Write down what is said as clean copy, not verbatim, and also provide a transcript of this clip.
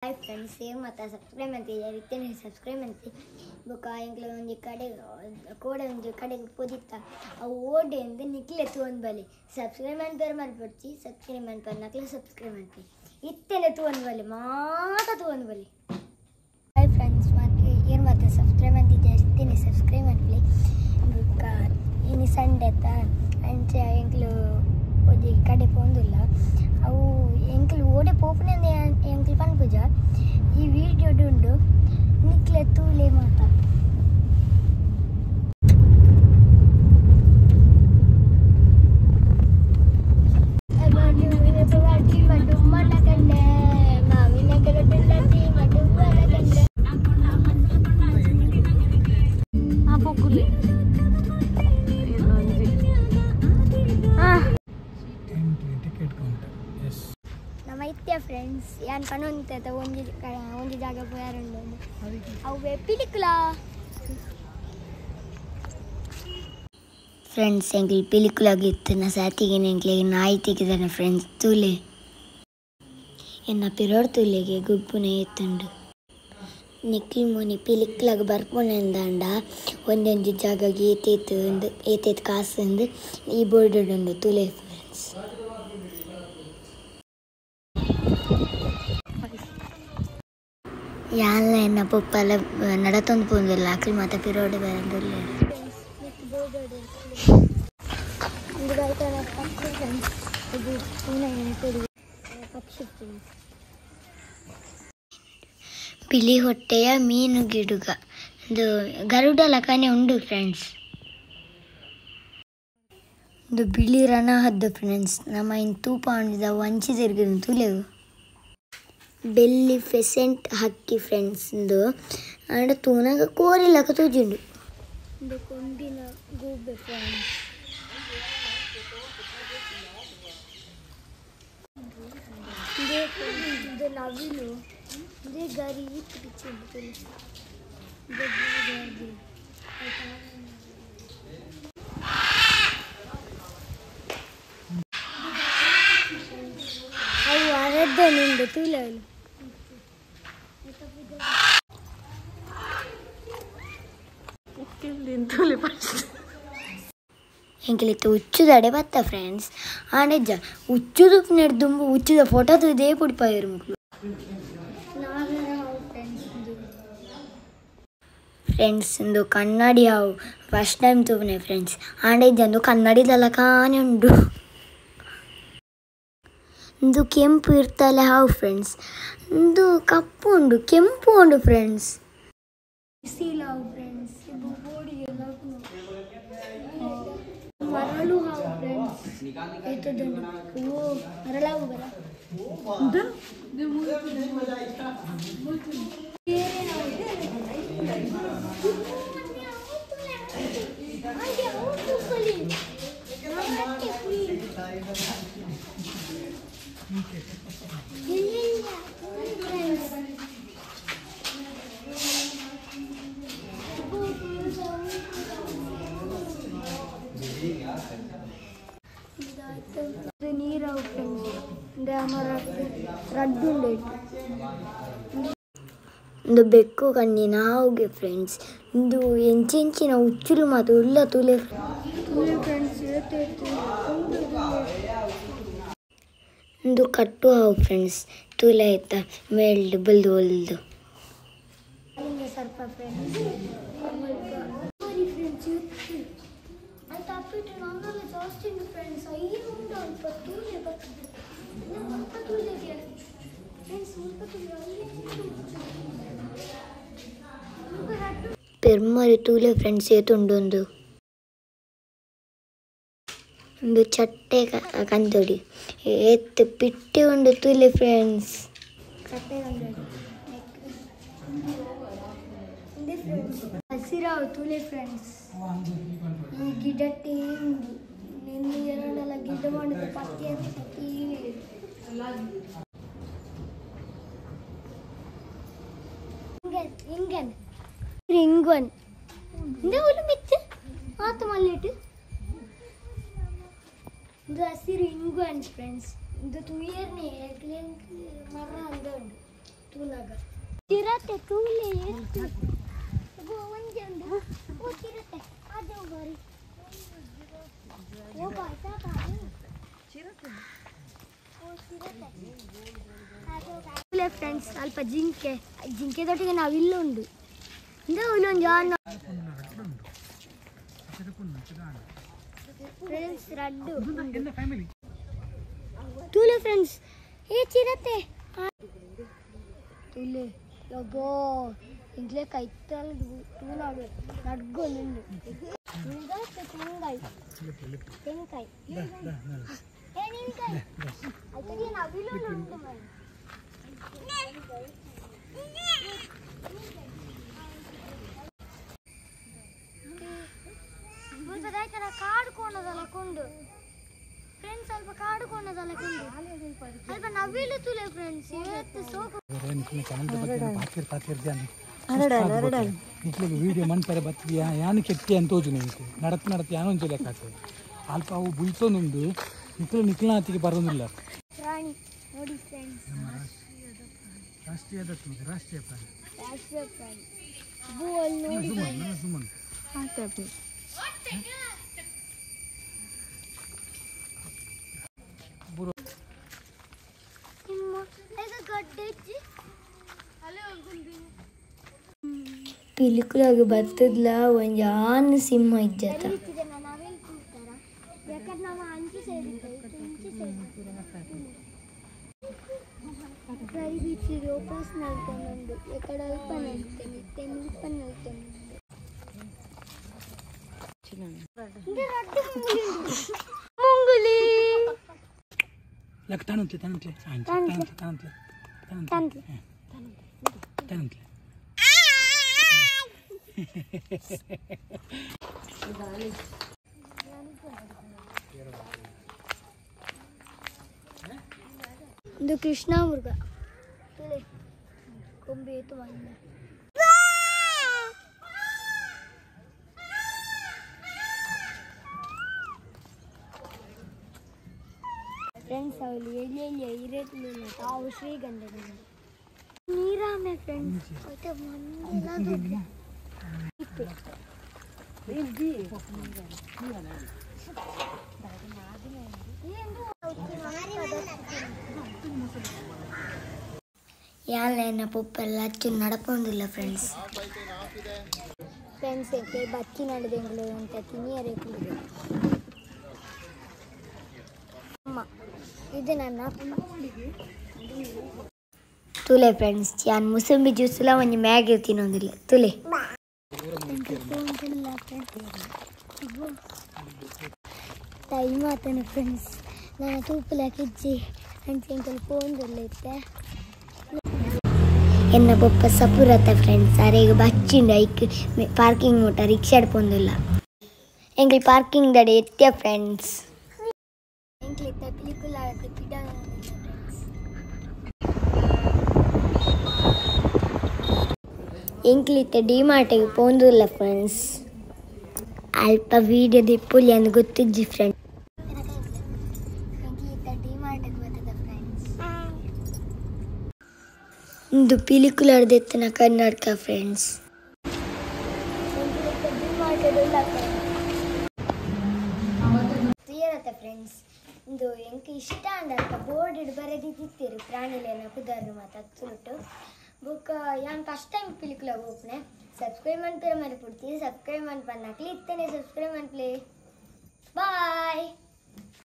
Hi friends, save ಮತ್ತು subscribe ಅಂತ ಇತ್ತೇನೆ subscribe ಅಂತ ಬೊಕ್ಕ ಎಂಕ್ಲ ಒಂಜಿ ಕಡೆ ಕೋಡೆ ಒಂಜಿ ಕಡೆಗೆ ಪೊದಿತ್ತ ಅವು ಓಡೆ ಅಂದ್ ನಿಕ್ಲೆ ತೂವೊಂದು ಬಲೆ ಸಬ್ಸ್ಕ್ರೈಬ್ ಮನ್ಪೆರ್ ಮಲ್ಪೊಡ್ಚಿ ಸಬ್ಸ್ಕ್ರೈಬ್ ಮನ್ಪೆರ್ ನಕ್ಲೆ ಸಬ್ಸ್ಕ್ರೈಬ್ ಮನ್ಪಿ ಇತ್ತೇನೆ ತೂವೊಂದು ಬಲೆ ಮಾತ ತೂವೊಂದು ಬಲೆ. ಹಾಯ್ ಫ್ರೆಂಡ್ಸ್, ಮತ್ತು ಏನು ಮತ್ತೆ ಸಬ್ಸ್ಕ್ರೈಬ್ ಅಂತಿದ್ದೆ ಇತ್ತೇನೆ ಸಬ್ಸ್ಕ್ರೈಬ್ ಮನ್ಪಿ ಬೊಕ್ಕ ಇನಿ ಸಂಡೆ ಅತ್ತ ಅಂಚ ಎಂಕ್ಲು ಒಂಜಿ ಕಡೆ ಪೋಂದುಲ್ಲ ಅವು ಎಂಕ್ಲು ಓಡೆ ಪೋಪುನೆ ಎಂಕ್ಲು ಪನ್ಪುಜ ಈ ವಿಡಿಯೋಡು ಉಂಡು ನಿಕ್ಲೆ ತೂಲೆ ಮಾತ. ನಮ್ಮ ಇತ್ಯ ಫ್ರೆಂಡ್ಸ್ ಯಾನ್ ಪನೊಂತ ಒಂಜಿ ಒಂಜಿ ಜಾಗ ಪೋಯಾರುಂಡು ಅವು ಪಿಲಿಕುಲ ಫ್ರೆಂಡ್ಸ್. ಎಂಕ್ಲು ಪಿಲಿಕುಲಾಗಿತ್ತು ಸಾತಿಗೆ ಎಂಕ್ಲೆಗ್ ನಾಯಿ ತಿಕ್ಕಿದಾನೆ ಫ್ರೆಂಡ್ಸ್. ತೂಲೆ ಎನ್ನ ಪಿರೋಡ್ ತೂಲೆಗೆ ಗುಬ್ಬುನ ಎತ್ತುಂಡು ನಿಕ್ಲಿ ಮೋನಿ ಪಿಲಿಕ್ಲಾಗ ಬರ್ಪುನೆಂದಾಂಡ ಒಂದೊಂಜಿ ಜಾಗಗೆ ಏತೇತು ಉಂದು ಏತೇತು ಕಾಸು ಉಂದು ಈ ಬೋರ್ಡ್ ಉಂಡು ತೂಲೆ ಫ್ರೆಂಡ್ಸ್. ಯಾನ್ಲ ಎನ್ನ ಪೊಪ್ಪಲ ನಡತೊಂದು ಪೋಂದಿಲ್ಲ ಅಕ್ಲು ಮಾತ ಪಿರೋಡ್ ಬರಂದುಲ್ಲೆರ್. ಪಿಲಿ ಹೊಟ್ಟೆಯ ಮೀನು ಗಿಡುಗ ಇದು ಗರುಡ ಲಕನೆ ಉಂಡು ಫ್ರೆಂಡ್ಸ್. ಇದು ಬಿಳಿ ರಣ ಹದ್ದು ಫ್ರೆಂಡ್ಸ್. ನಮ್ಮ ಇನ್ ತೂಪ ಉಂಡಿದ ವಂಚಿ ತಿರುಗಿದ ತುಲೆವು ಬೆಲ್ಲಿ ಫೆಸೆಂಟ್ ಹಕ್ಕಿ ಫ್ರೆಂಡ್ಸ್. ಇಂದು ಅಂಡ ತೂನಗ ಕೋರಿ ಲಕ ತೂಜುಂಡು. ಇದು ಕೊಂಬಿನ ಗೂಬೆ ಫ್ರೆಂಡ್ಸ್. ಇದು ನವಿಲು ಇದು ಗರಿ ಪಿಚ್ಚುಂಡು. ಅವು ಅರದ್ದನುಂಡು ತೂಲವು. ಎಂಕ್ಲಿತ್ತ ಉಚ್ಚುದಡೆ ಬತ್ತ ಫ್ರೆಂಡ್ಸ್. ಆಂಡ ಉಚ್ಚುದು ದುಂಬು ಉಚ್ಚುದ ಫೋಟೋ ತೂದೇ ಪುಡಿಪಾಯೆರ್ ಮುಕ್ಲು. ಫ್ರೆಂಡ್ಸ್ ಇಂದು ಕನ್ನಡಿ ಹಾವು ಫಸ್ಟ್ ಟೈಮ್ ತೂಪುನೆ ಫ್ರೆಂಡ್ಸ್. ಆಂಡ ಇಜ್ಜಂದು ಕನ್ನಡಿದಲ ಕಾನೆ ಉಂಡು. ಇಂದು ಕೆಂಪು ಇರ್ತಲೆ ಹಾವು ಫ್ರೆಂಡ್ಸ್. ಇಂದು ಕಪ್ಪು ಉಂಡು ಕೆಂಪು ಉಂಡು ಫ್ರೆಂಡ್ಸ್. ಫ್ರೆಂಡ್ಸ್ ಮರಳು ಹಾವು ಫ್ರೆಂಡ್ಸ್. ಓ ಮರಳಾವು ಬರ ನೀರಾವು ಫ್ರೆಂಡ್ಸ್. ರಡ್ಡುಂಡು ಇಂದು ಬೆಕ್ಕು ಕಣ್ಣಿನ ಹಾವುಗೆ ಫ್ರೆಂಡ್ಸ್. ಇಂದು ಎಂಚೆಂಚಿನ ಉಚ್ಚುಲು ಮಾತ ಉಲ್ಲ ತುಲೆ ಫ್ರೆಂಡ್ಸ್. ಇಂದು ಕಟ್ಟು ಹಾವು ಫ್ರೆಂಡ್ಸ್. ತುಲೆ ಆಯ್ತ ಮೇಲ್ಡು ಬಲ್ದು ಒಲ್ದು ಸರ್ಪ ಫ್ರೆಂಡ್ಸ್. ಫ್ರೆಂಡ್ಸ್ ಉಂಡು ಅಲ್ಪ ತೂಲೆ ಪೆರ್ಮರಿ ತೂಲೆ ಫ್ರೆಂಡ್ಸ್ ಏತುಂಡೊಂದು ಒಂದು ಚಟ್ಟೆ ಕಂದೊಡಿ ಏತ್ ಪಿಟ್ಟೆ ಉಂಡು ತೂಲೆ ಫ್ರೆಂಡ್ಸ್. ಹಸಿರಾವು ತೂಲೆ ಫ್ರೆಂಡ್ಸ್. ಈ ಗಿಡಟ್ಟೆ ಉಂಡು ನಿನ್ನ ಎರಡೆಲ್ಲ ಗಿಡ ಮಾಡಿದ ಪತ್ತಿ ಪತ್ತಿ. ಇಂಗನ್ ಇಂಗನ್ ಇಂದ ಮಿಚ್ಚ ಆತ ಮಲ್ಲಿಟ್ಟು ಇದು ಹಸಿರು ಇಂಗುವನ್ ಫ್ರೆಂಡ್ಸ್. ಇದು ತುಯರ್ನೆ ಮರ ಅಂದ ಉಂಡು. ತೂನಾಗ ಚಿರತೆ ತೂಲೆ ಎತ್ತು ಒಂಜಿ ಉಂಡು ಓ ಚಿರತೆ ಅದು ಬಾರಿ ಓ ಬಾಯ್ತಾ ಬಾರಿ ಚಿರತೆ ಓ ಚಿರತೆ ಫ್ರೆಂಡ್ಸ್ ಸ್ವಲ್ಪ ಜಿಂಕೆ ಜಿಂಕೆದೊಟ್ಟಿಗೆ ನಾವು ಇಲ್ಲುಂಡು ಇಂದ ಇಲ್ಲೊಂದು ಜಾನ ಫ್ರೆಂಡ್ಸ್ ರಡ್ಡು ತೂಲೆ ಫ್ರೆಂಡ್ಸ್ ಏ ಚಿರತೆ ತೂಲೆ ಯಬ್ಬೋ ಇಂಗ್ಲೆ ಕೈತಲ್ ತೂನಾಡು ನಡ್ಗೊಂದುಂಡು ತೆಂಗಾಯಿ ತೆಂಕಾಯಿ ಏ ನಿನ್ಕಾಯಿ ಐತಡಿ ನಾವು ಇಲ್ಲುಂಡು ಮರೆ ಕಾಡು ಕೋಣದಲ್ಲ ಕೊಂಡು ಫ್ರೆಂಡ್ಸ್ ಸ್ವಲ್ಪ ಕಾಡು ಕೋಣದಲ್ಲ ಕೊಂಡು ಅಲ್ಪ ನವಿಲು ತುಲೆ ಫ್ರೆಂಡ್ಸ್ ಇವತ್ತು ಸೋಕು ನಿಕ್ಲೆಗ್ ವಿಡಿಯೋ ಮನ್ಪರೆ ಬತ್ತಿದ್ಯಾ ಯಾನು ಕೆತ್ತಿ ಅಂತ ತೋಜು ನಿಂಗೆ ನಡತ್ ನಡತ್ ಯಾನೊಂದು ಲೆಕ್ಕ ಅಲ್ಪ ಅವು ಬುಯ್ತೊಂದುಂಡು ನಿಕ್ಲು ನಿಕ್ಲಾತಿಗೆ ಬರೋದಿಲ್ಲ ಪ್ರಾಣಿ ನೋಡಿ ಫ್ರೆಂಡ್ಸ್ ರಾಷ್ಟ್ರೀಯ ರಾಷ್ಟ್ರೀಯ ಪ್ರಾಣಿ ರಾಷ್ಟ್ರೀಯ ಪ್ರಾಣಿ ಅಲ್ಲಿ ನೋಡಿ ಸುಮ್ಮನೆ ಪಿಲಿಕುಲಾಗ ಬರ್ತದ್ಲ ಒಂಜಿ ಆನ್ ಸಿಂಹ ಇಜ್ಜತ ಮುಂಗುಲಿ ಲಕ್ ತಾನಂತ್ಲೆ ತಾನಂತ್ಲೆ ತಾನಂತ್ಲೆ ತಾನಂತ್ಲೆ ತಾನಂತ್ಲೆ ತಾನಂತ್ಲೆ ಇದು ಕೃಷ್ಣ ಮೃಗ ಕೊಂಬೆ ಏತು ಬಂದ ಫ್ರೆಂಡ್ಸ್ ಅವಳು ಎಲ್ಲಿ ಎಲ್ಲಿ ಇರಲಿಲ್ಲ ತಾವು ಶ್ರೀಗಂಧ ನೀರಾಮೆ ಫ್ರೆಂಡ್ಸ್ ಯಾಲೆನ ಪೊಪ್ಪೆಲ್ಲ ಅಚ್ಚು ನಡಪೊಂದಿಲ್ಲ ಫ್ರೆಂಡ್ಸ್ ಫ್ರೆಂಡ್ಸ್ ಏಕೆ ಬಚ್ಚಿ ನಡೆದೆಂಗ್ಳು ಅಂತ ತಿನ್ನಿಯರೆ ಕುಡಿದು ಅಮ್ಮ ಇದು ನನ್ನ ತುಲೆ ಫ್ರೆಂಡ್ಸ್ ಯಾನ್ ಮುಸಂಬಿ ಜ್ಯೂಸ್ಲ ಒಂಜಿ ಮ್ಯಾಗಿ ತಿನ್ನೊಂದಿಲ್ಲ ತುಲೆ ಟೈಮ್ ಆತನ ಫ್ರೆಂಡ್ಸ್ ನಾನು ತೂಪುಲ ಕಿಜ್ಜಿ ಅಂಚೆ ಫೋನ್ ಇತ್ತೆ ಎನ್ನ ಪೊಪ್ಪ ಸಪುರತ ಫ್ರೆಂಡ್ಸ್ ಅರೆಗ್ ಬಚ್ಚಿಂಡು ಐಕ್ ಪಾರ್ಕಿಂಗ್ ಮುಟ್ಟ ರಿಕ್ಷಾ ಪೋಂದಿಲ್ಲ ಎಂಕ್ಲ್ ಪಾರ್ಕಿಂಗ್ ದಡೆ ಎತ್ಯ ಫ್ರೆಂಡ್ಸ್ ಎಂಕ್ಲ್ ಇತ್ತ ಪಿಲಿಕುಲ ಫ್ರೆಂಡ್ಸ್ ಎಂಕ್ಲಿತ್ತ ಡಿ ಮಾರ್ಟಿಗೆ ಪೋಂದಿಲ್ಲ ಫ್ರೆಂಡ್ಸ್ ಅಲ್ಪ ವೀಡಿಯೋ ದಿಪ್ಪುಲಿ ಅಂದ್ ಗೊತ್ತಿಜ್ಜಿ ಫ್ರೆಂಡ್ ಇಂದು ಪಿಲಿಕುಲರ್ದೆತ್ತಿನ ಕನ್ನಡಕ ಫ್ರೆಂಡ್ಸ್ ಫ್ರೆಂಡ್ಸ್ ಇಂದು ಎಂಕ್ ಇಷ್ಟ ಅಂದ ಅಲ್ಪ ಬೋರ್ಡ್ ಬರೆದಿತ್ತಿರು ಪ್ರಾಣಿಲೇನ ಪುದರ್ನು ಮಾತ ತುಳುಟು ಬುಕ್ ಯಾನ್ ಫಸ್ಟ್ ಟೈಮ್ ಪಿಲಿಕುಲಾಗ ಓಪನೆ ಸಬ್ಸ್ಕ್ರೈಬ್ ಮನ್ಪೆರೆ ಮರಿಪುಡ್ತಿ ಸಬ್ಸ್ಕ್ರೈಬ್ ಮನ್ಪನ್ನಾಕ್ಲಿ ಇತ್ತನೆ ಸಬ್ಸ್ಕ್ರೈಬ್ ಮನ್ಪ್ಲೆ.